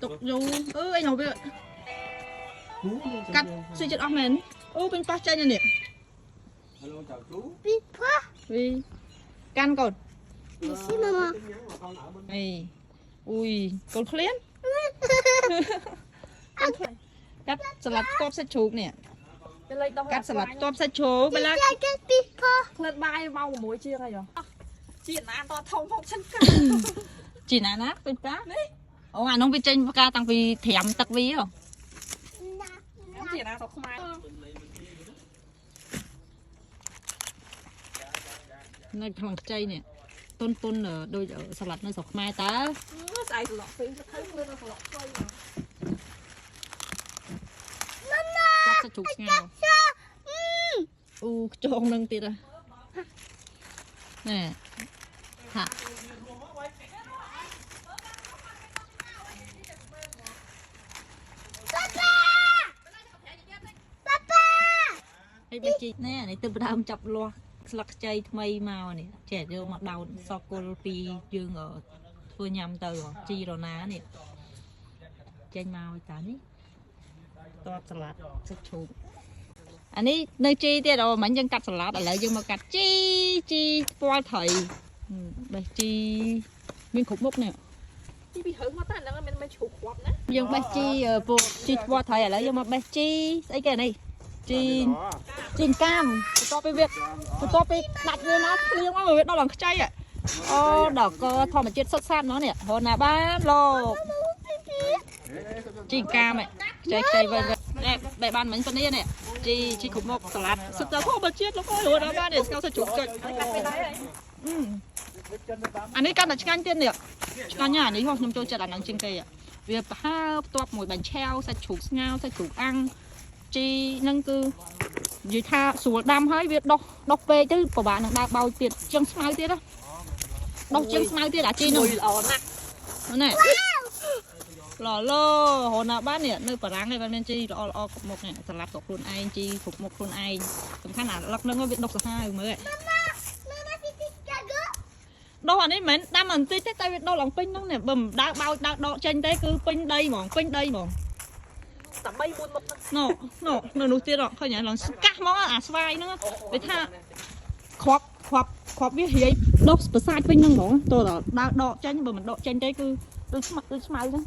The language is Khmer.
ទុកយូរអឺអីនោះវាកាត់ស៊ីចិត្តអស់មែនអូពេញប៉ោះចេញនេះ Hello, chào chú. ពីផា វីកាន់កូន Merci maman. អីអ៊ុយកូនឃ្លានកាត់សាឡាត់ផ្ទាប់សាច់ជ្រូកនេះ ទៅលេខដោះ កាត់សាឡាត់ផ្ទាប់សាច់ជ្រូកបេឡា Jaga pipa. ក្លិនបាយម៉ោង6ជាងហើយជាណាតធំផងចិនកាត់ ជីណាណាពេញប៉ានេះអូអានោះវាចេញផ្កាតាំងពីត្រាំទឹកវាហ៎ ជាណាស្រុកខ្មែរ នៅក្នុងខ្ចីនេះតុនតុនដូចសាឡាត់នៅស្រុកខ្មែរតើ ស្អែកសឡុកពីទៅក្លិនសឡុកខ្លី ផ្ទាប់សាច់ជ្រូកស្ងោរអូខ្ចងនឹងទៀតហ៎ណែហា Papa. ហើយបេះជីណែនេះទៅដើមចាប់លាស់ស្លឹកខ្ចីថ្មីមកនេះចេះយកមកដោតសកលពីយើងធ្វើញ៉ាំទៅជីរណានេះចេញមកឲ្យតានេះតបសាឡាត់សាច់ជ្រូកអានេះនៅជីទៀតអូមិញយើងកាត់សាឡាត់ឥឡូវយើងមកកាត់ជីជីពណ៌ត្រីបេះជីមានគ្រប់មុខនេះ ទីពីហើមកតែហ្នឹងមិនមិនជ្រូកគ្រាប់ណា យើងបេះជីពួកជីពណ៌ត្រីឥឡូវយើងមកបេះជីស្អីគេនេះជី ជីងកាមបន្ទាប់ពីវាបន្ទាប់ពីដាច់វាមកភ្លៀងមកវាដល់ឡើងខ្ចីហ៎អូដល់កធម្មជាតិសុទ្ធសាធហ្មងនេះរហូតណាបានលោកជីងកាមហ៎ខ្ចីខ្ចីវិញនេះបែបបានមិញប៉ុណ្នេះនេះជីជីគ្រប់មុខសាឡាត់សុទ្ធតែធម្មជាតិលោកអើយរហូតដល់បាននេះស្ងោរសាច់ជ្រូកចុចអានេះកាន់តែឆ្ងាញ់ទៀតនេះឆ្ងាញ់ណាស់អានេះហោះខ្ញុំចូលចិត្តអាហ្នឹងជាងគេវាប្រហើផ្ទាប់មួយបាញ់ឆាវសាច់ជ្រូកស្ងោរសាច់ជ្រូកអាំងជីហ្នឹងគឺ និយាយថាស្រួលដាំហើយវាដុះដុះពេកទៅពិបាកនឹងដើរបោចទៀតជាងស្មៅទៀតណាដុះជាងស្មៅទៀតអាជីនោះ មួយល្អណាស់ ណែឡឡរណាបាននេះនៅបារាំងឯងបានមានជីល្អល្អគ្រប់មុខនេះសាឡាត់ក៏ខ្លួនឯងជីគ្រប់មុខខ្លួនឯងសំខាន់អាលឹកហ្នឹងវាដុះសាហាវមើល Mama pipi jaga. ដុះអានេះមិនមែនដាំបន្តិចទេតែវាដុះឡើងពេញហ្នឹងនេះបើមិនដើរបោចដើរដកចេញទេគឺពេញដីហ្មងពេញដីហ្មង តែ3 4មុខ ណូណូនៅនោះទៀតឃើញឡើងស្កាស់ហ្មងអាស្វាយហ្នឹងវាថាគ្រាប់គ្រាប់គ្រាប់វារាយដុះប្រសាទពេញហ្នឹងហ្មងតើដើរដកចេញបើមិនដកចេញទេគឺដូចស្មៅដូចស្មៅហ្នឹង